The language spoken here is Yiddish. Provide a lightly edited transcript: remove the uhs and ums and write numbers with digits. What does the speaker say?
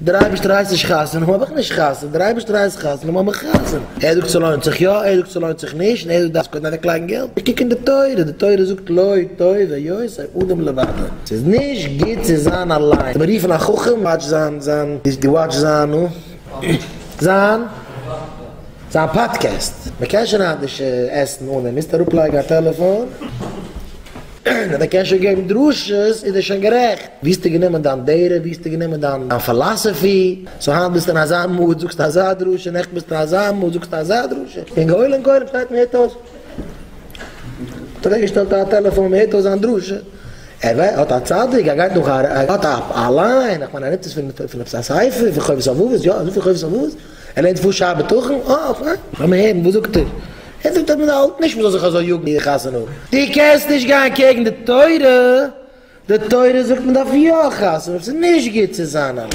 דער אייבערשטער הייסט נישט חתונה האבן האב איך נישט חתונה, דער אייבערשטער הייסט חתונה האבן האב איך חתונה. ער זאגט ס'לוינט זיך יא, ער זאגט ס'לוינט זיך נישט, און ער זאגט דארפסט קודם אוועקלייגן געלט. איך קוק אין די תורה, די תורה זאגט לא טוב היות האדם לבדו, ס'איז נישט גוט צו זיין אליין. זאל מען רופן א חכם, watch זיין זיין דו watch זיין נו זיין זיין פאדקעסט. מען קען שוין היינט נישט עסן אן אים, מוזט אראפלייגן א טעלעפאן. און אז ער קען שוין געבן דרשות איז ער שוין גערעכט. ווי האסטו גענומען דיין דעטע? ווי האסטו גענומען דיין philosophy? so היינט ביסטו אין אזא mood זאגסטו אזא דרשה, נעכטן ביסטו אין אזא mood זאגסטו אזא דרשה. און גולם גולם שטייט מען הערט אויס. האט אוועקגעשטעלט א טעלעפאן מען הערט אויס זיין דרשה. ער האט א צדיק ער גייט נאך א ער האט א ליין, איך מיין ער נעמט עס פון עפעס א ספר פון חובת הלבבות, יא אזוי פון חובת הלבבות. ער לערנט פאר שער בטחון? אה פיין, לאמיר הערן וואס זאגט ער? ער זאגט אז מען האלט נישט מען זאל זיך אזוי יאגן איר חתונה האבן. דו קענסט נישט גיין קעגן די תורה, די תורה זאגט מען דארף יא חתונה האבן, ס'איז נישט גוט צו זיין אליין.